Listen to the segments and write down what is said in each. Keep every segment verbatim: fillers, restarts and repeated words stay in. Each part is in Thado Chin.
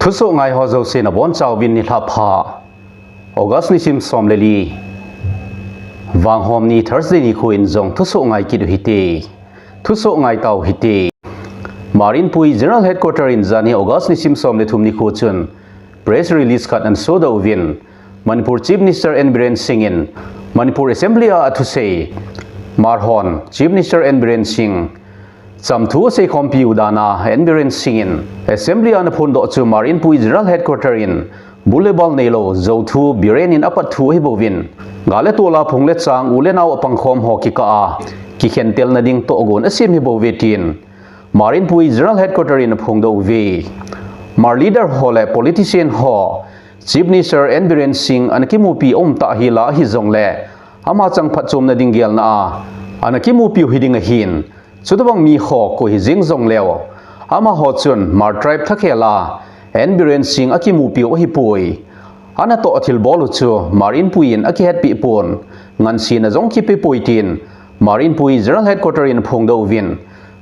Thusoh ngai ho jouse nabonchauvin nilhah pha. August nisim som le li, Vanghom ni Thursday nikho in jong thusoh ngai kit u hite. Thusoh ngai tau hite. Hmar Inpui General Headquarter in janhi August nisim som le thum nikho chun press release khat ana sodoh uvin, Manipur Chief Minister N Biren Singh in Manipur Assembly a athusei, Hmar hon Chief Minister N Biren Singh chamthu aseikhompiu dan a N Biren Singh in Assembly a ana phondoh chu Hmar Inpui General Headquarter in bul le bal neilou jouthu Biren in apat thu ahibouvin, gal le tol a phung le chang u le nao apangkhom ho kikah a kikhentelna ding tohgon asem ahibouve tin Hmar Inpui General Headquarter in aphongdoh uve. Hmar leader ho le politician ho Chief Minister N Biren Singh ana kimupi aum tah hila ahijongle, ama chang phatchomna ding gelna a ana kimupiu hiding ahin, chutobang mi ho koi hijeng jongleu, amaho chun Hmar tribe thakhel a N Biren Singh akimupiu ahipoi. Anatoh thilbol u chu Hmar Inpui in akihetpeh pon, ngansena jong kipepoi tin Hmar Inpui General Headquarter in aphongdoh uvin,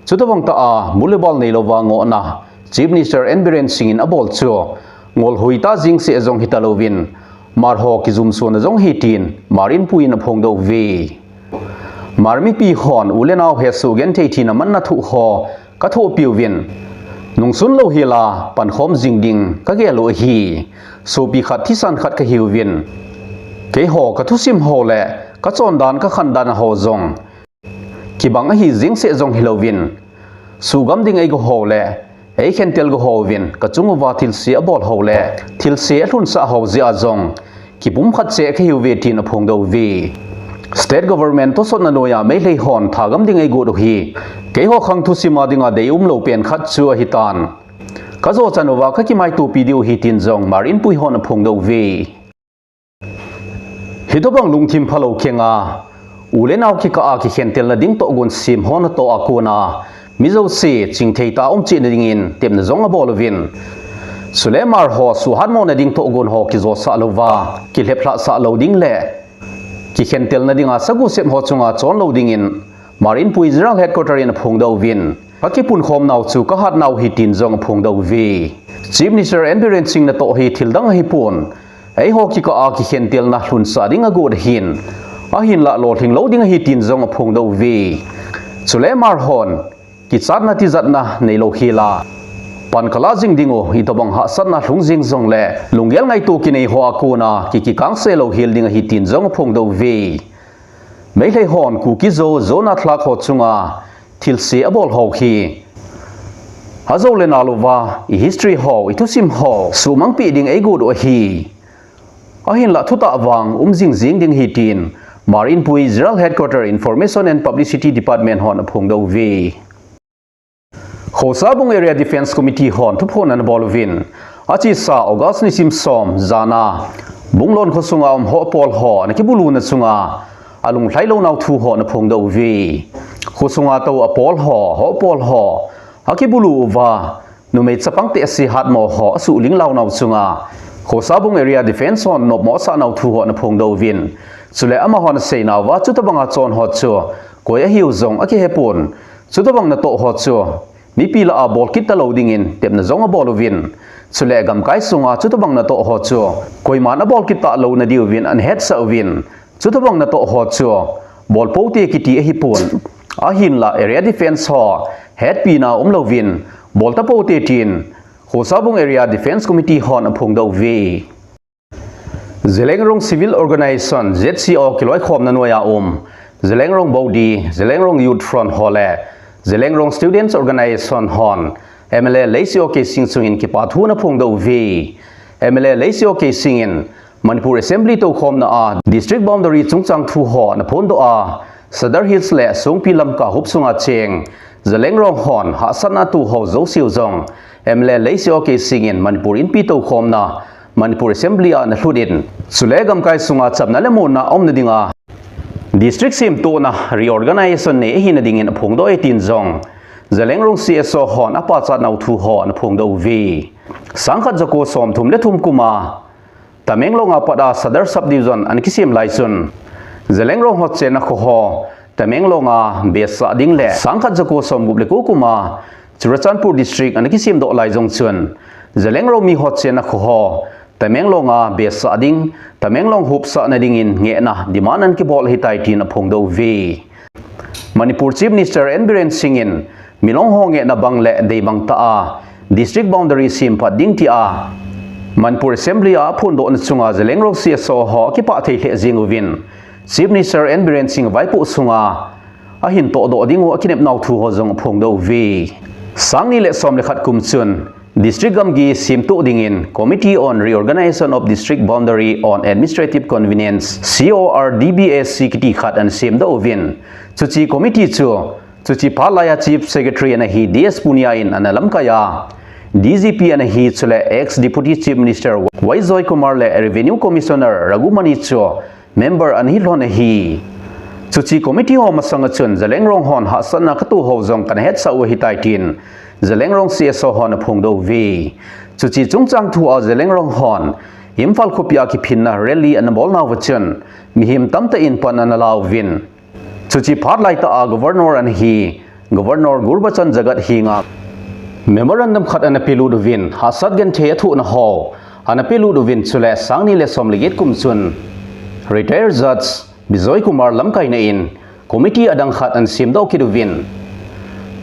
chutobang tah a bul le bal neilouva ngohna Chief Minister N Biren Singh in abol chu ngolhoi tah jeng seh jong hitalouvin, Hmar ho kijumsona jong ahi tin Hmar Inpui in aphongdoh uve. Hmar mipi hon u le nao hesoh genthei thina manna thu ho kathopiuvin, nungsun lou hila pankhom jing ding kagel u ahi. Sopi khat thisan khat kahiuvin, keiho kathusim ho le kachondan kakhandan ho jong kibang ahi jeng seh jong hilouvin, suhgam ding eigo ho le eikhentel go houvin kachung uva thilse abol ho le thilse alhunsah ho jeh a jong kipumkhat cheh kahiuve tin aphongdoh uve. State government tosotna noiya Meitei hon thagam ding eigot u hi keiho khang thusim a dinga deium lou pen khat chu ahitan, kajochan uva kakimaitopi diu ahi tin jong Hmar Inpui hon aphongdoh uve. Hitobang lungthim phalou khenga u le nao kikah a kikhentelna ding tohgon sem ho natoh a kona mi jouse chingthei tah a um cheh nadingin tepna jong abol uvin, chule Hmar ho suhatmona ding tohgon ho kijosah louva kilheplhah sah lou ding le kikhentelna dinga sagu sem ho chunga chon lou dingin Hmar Inpui General Headquarter in aphongdoh uvin, kakipunkhom nau chu kahat nau ahi tin jong aphongdoh uve. Chief Minister N Biren Singh natoh hi thildang ahipon, eiho kikah a kikhentelna lhunsah ding agot ahin, ahinlah lolhing lou ding ahi tin jong aphongdoh uve. Chule Hmar hon kichatna tijatna neilou hila pan kalah jing ding u, itobang hahsatna lhung jeng jongle lunggel ngaito kinei ho a kona kikikangse lou hel ding ahi tin jong aphongdoh uve. Meitei hon Kuki Zo, Zo nathlak ho chunga thilse abol ho hi ajou le nalouva i history ho, i thusim ho suhmangpeh ding eigot u ahi. Ahinlah thutah vang um jingjing ding ahi tin Hmar Inpui General Headquarter Information and Publicity Department hon aphongdoh uve. Khosabung Area Defence Committee hon thuphon ana bol uvin, achesa August nisim som jana Bunglon khosunga um ho apol ho ana kibuluna chunga alunglhai lou nau thu ho ana phongdoh uve. Khosunga tou apol ho, ho apol ho akibulu uva, numei chapang tehse hatmo ho asuhling lau nau chunga Khosabung Area Defence hon nopmo asah nau thu ho ana phongdoh uvin, chule amahon aseinauva chutobanga chon ho chu koi ahiu jong akihepon, chutobang natoh ho chu mipi lah a bolkit talou dingin tepna jong abol uvin, chule gamkai sunga chutobang natoh ho chu koiman abolkit talou nadiuvin ana hetsah uvin, chutobang natoh ho chu bolpoute kiti ahipon, ahinlah Area Defence ho hetpina umlouvin boltapoute tin Khosabung Area Defence Committee hon aphongdoh uve. Zeliangrong Civil Organisation, Z C O, kiloikhomna noiya um Zeliangrong Body, Zeliangrong Youth Front ho le Zeliangrong Students Organisation hon M L A Leisetio Keishing chungin kipathu ana phongdoh uve. M L A Leisetio Keishing in Manipur Assembly toukhomna a district boundary chungchang thu ho ana phondoh a, Sadar Hills le Songpi Lamka huop sunga cheng Zeliangrong hon hahsatna atoh ho jouseu jong M L A Leisetio Keishing in Manipur Inpi toukhomna Manipur Assembly a ana lhut in, chule gamkai sunga chamna le muonna aumna dinga district semtohna, reorganization nei ahina dingin aphongdoh e tin jong Zeliangrong C S O hon apachat nau thu ho ana phongdoh uve. Sangkhat jako somthum le thum kuma Tamenglong a pat a Sadar Subdivision ana kisem lai chun, Zeliangrong ho chenna kho ho Tamenglong a base sah ding le sangkhat jako somgup le ko kuma Churachandpur District ana kisemdoh lai jong chun, Zeliangrong mi ho chenna kho ho Tamenglong a behsah ding, Tamenglong hupsahna dingin ngehna demand ana kibol ahitai tin aphongdoh uve. Manipur Chief Minister N Biren Singh in Milong ho ngehna bang le deibang tah a district boundary semphat ding tia Manipur Assembly a aphondohna chunga Zeliangrong C S O ho akipah thei lheh jing uvin, Chief Minister N Biren Singh vaipoh sunga ahin tohdoh ding u akinepnau thu ho jong aphongdoh uve. Sang ni le som le khat kum chun District gamgi semtoh dingin Committee on Reorganization of District Boundary on Administrative Convenience, C O R D B A C kiti khat ana semdoh uvin, chuche committee chu chuche phat laiya Chief Secretary ana hi D S Punia in ana lamkai a, D G P ana hi chule ex Deputy Chief Minister Y Joykumar le Revenue Commissioner Raghumani chu member ana hi lhon ahi. Chuche committee ho masanga chun Zeliangrong hon hahsatna katoh ho jong kana hetsah u ahitai tin Zeliangrong C S O hon aphongdoh uve. Chuche chungchang thua Zeliangrong hon Imphal khopia kiphinna rally ana bolnauva chun mihem tamtah in pan ana lauvin, chuche phat laitah a Governor ana hi Governor Gurbachan Jagat henga memorandum khat ana pelut uvin, hahsat genthei athohna ho ana pelut uvin, chule sang ni le som le get kum chun Retired Judge Bijoy Kumar lamkaina in committee adang khat ana semdoh kit uvin,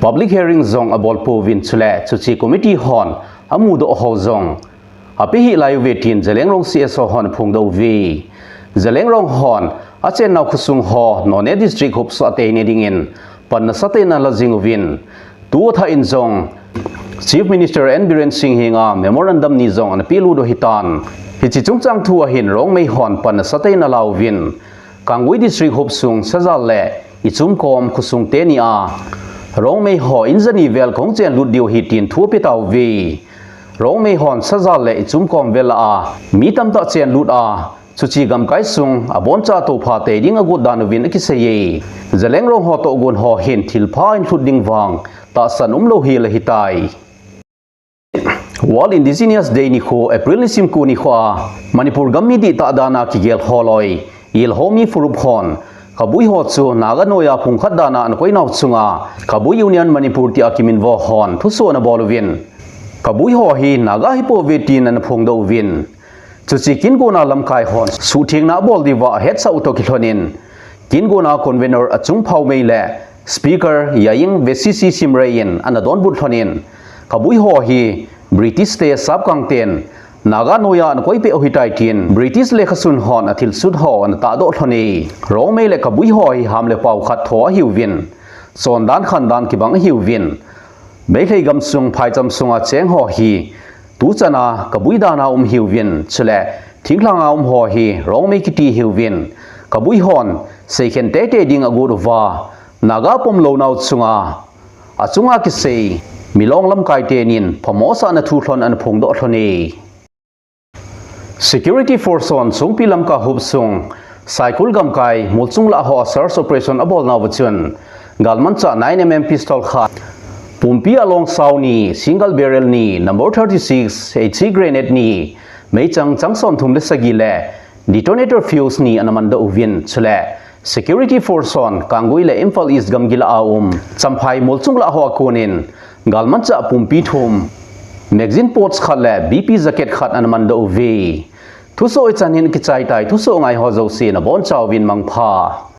public hearing jong abol pouvin, chule chuche committee hon amudoh ho jong apehih lai uve tin Zeliangrong C S O hon aphongdoh uve. Zeliangrong hon achennau khosung ho Noney District hupsah teina dingin pan nasatah in ala jing uvin, tu thah in jong Chief Minister N Biren Singh henga memorandum ni jong ana pelut u ahitan. Hiche chungchang thua hin Rongmei hon pan nasatah in alauvin, Kangui District hupsung Sajal le Ichumkom khosung teni a Rongmei ho in jani vel kahung chenlut diu ahi tin thu apetauve. Rongmei hon Sajal le Ichumkom vel a mi tamtah chenlut a, chuche gamkai sung aboncha tophah tei ding agot dan uvin akiseiye. Zeliangrong ho tohgon ho hin thilpha in lhut ding vang tahsan umlou hel ahitai. World Indigenous Day nikho, April nisim ko nikho a Manipur gam mi dihtah dan a kigel holoi Yelhomi Furup hon Kabui ho chu Naga noiya phungkhat dan a ana koinau chunga Kabui Union Manipur tia kiminvo hon thusoh ana bol uvin, Kabui ho hi Naga ahipouve tin ana phongdoh uvin, chuche kingona lamkai hon suhthengna abol diuva ahetsah u toh kilhonin, kingona convenor Achung Phaomei le Speaker Yaying Vesisi Simrei in ana donbut lhonin, Kabui ho hi British te sapkang ten Naga noiya ana koipeh u ahitai tin British lekhasun hon athilsut ho ana tahdoh lhone. Rongmei le Kabui ho hi ham le pao khat tho ahiuvin, chondan khandan kibang ahiuvin, Meitei gamsung phaicham sunga cheng ho hi tuchana Kabui dan a um ahiuvin, chule thinglhang a um ho hi Rongmei kiti ahiuvin, Kabui hon seikhen teitei ding agot uva, Naga pomlou nau chunga achunga kisei Milong lamkai tenin phamosahna thu lhon ana phongdoh lhone. Security Force hon Songpi Lamka hopsung Saikul gamkai Molchung lah hoa search operation abolnauva chun galmanchah nine M M pistol khat, pumpi along sao ni, single barrel ni, number thirty-six H C grenade ni, meichang chang somthum le sagi le detonator fuse ni ana mandoh uvin, chule Security Force hon Kangui le Imphal East gamgi lah a um Champhai Molchung lah hoa konin galmanchah pumpi thum, magazine pouch khat le B P jacket khat ana mandoh uve. Thusoh hichan hin kichai tai, thusoh ngai ho jouse nabonchauvin mangpha.